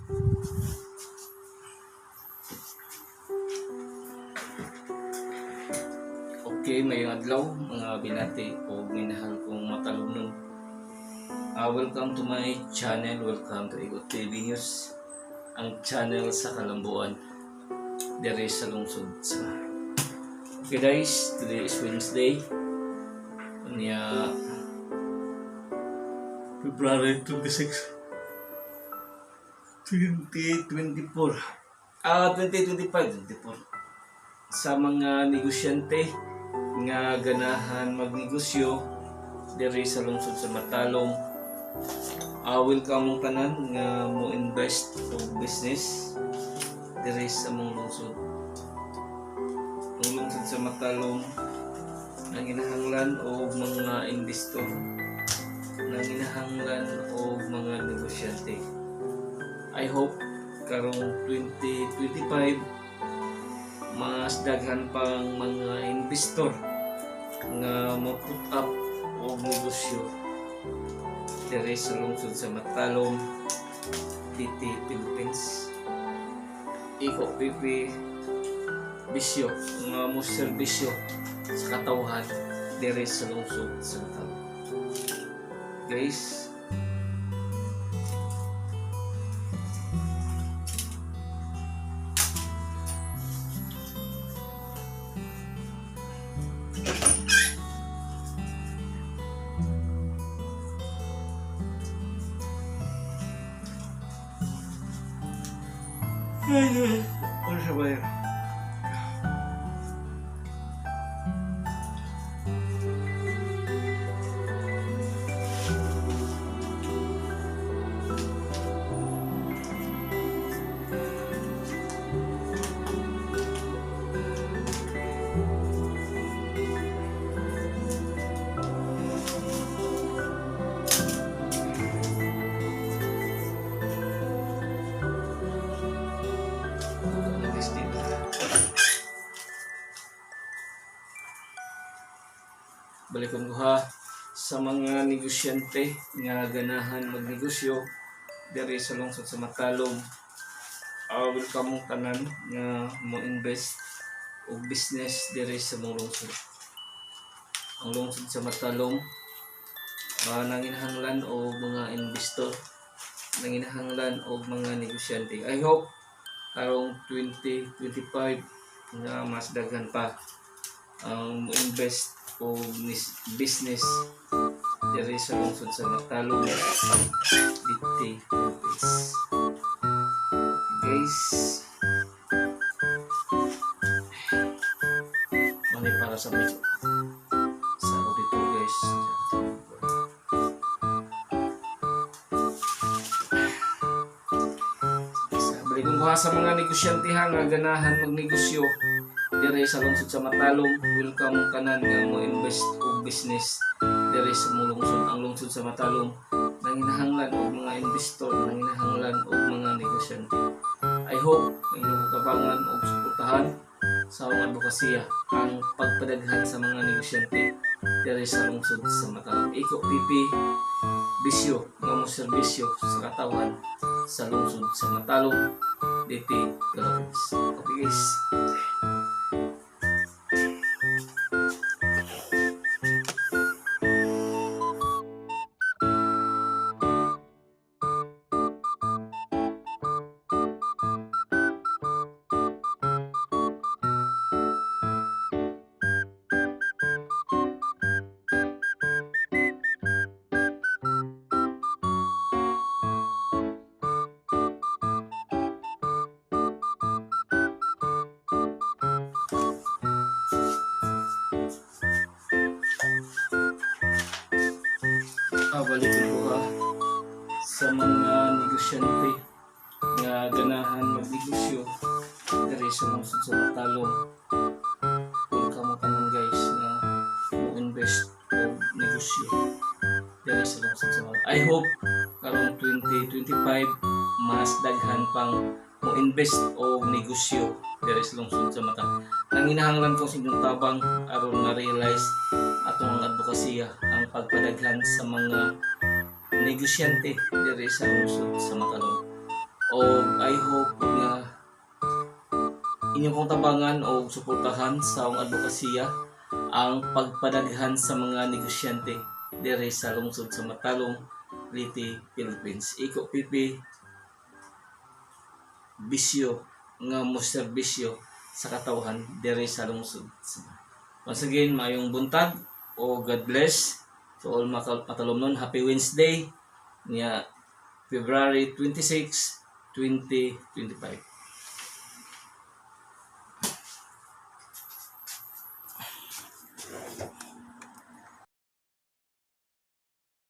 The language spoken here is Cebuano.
Okay, mayong adlaw mga binati o minahal kong matalumnon. Welcome to my channel, welcome to Igot TV News, ang channel sa Kalambuan, dere sa lungsod sa. Okay guys, today is Wednesday. Unya February 26, 2024. 2025, 24. Sa mga negosyante nga ganahan magnegosyo diri sa lungsod sa Matalom, welcome mong tanan nga mo invest og business diri sa mong lungsod. Ang lungsod sa Matalom nanginahanglan og mga investor, nanginahanglan og mga negosyante. I hope karong 2025 mas daghan pang mga investor nga mo-put up og negosyo diri sa lungsod sa Matalom, DT Philippines. Iko PP bisyo nga mo serbisyo sa katawhan diri sa lungsod sa Matalom. Guys, ay, ay, ano siya ba yun? Ano guys dito? Balikon ko ha, sa mga negosyante nga ganahan magnegosyo diri sa lungsod sa Matalom. Welcome mong tanan nga mo invest og business diri sa mong lungsod. Ang lungsod sa Matalom nanginahanglan og mga investor, nanginahanglan og mga negosyante. I hope karong 2025 nga mas daghan pa ang mo invest og business diri sa lungsod sa Matalom, DT Philippines. Guys, money para sa sa auditor guys. Balik ko ha, sa mga negosyante ha nga ganahan magnegosyo diri sa lungsod sa Matalom, welcome tanan nga mo invest og business diri sa mong lungsod. Ang lungsod sa Matalom nanginahanglan og mga investor, nanginahanglan og mga negosyante. I hope inyong tabangan og suportahan sa akong advokasya ang pagpadaghan sa mga negosyante diri sa lungsod sa Matalom. Iko PP bisyo nga mo serbisyo sa katawhan sa lungsod sa Matalom, DT Philippines. Okay guys. Balik ko ha, sa mga negosyante nga ganahan magnegosyo diri sa lungsod sa Matalom. Welcome mo tanan guys nga mo invest og negosyo diri sa lungsod sa Matalom. I hope karong 2025 mas daghan pang mo invest og negosyo diri sa lungsod sa Matalom. Nanginahanglan ko sa inyong tabang aron ma-realize atong advokasya ang pagpadaghan sa mga negosyante diri sa lungsod sa Matalom. O I hope nga inyong kong tabangan o suportahan sa akong advokasya, ang pagpadaghan sa mga negosyante diri sa lungsod sa Matalom, Leyte, Philippines. Iko pipi bisyo nga mo serbisyo sa katawhan diri sa lungsod. Once again, maayong buntag o God bless to all mga Matalomnon. Happy Wednesday niya, February 26, 2025.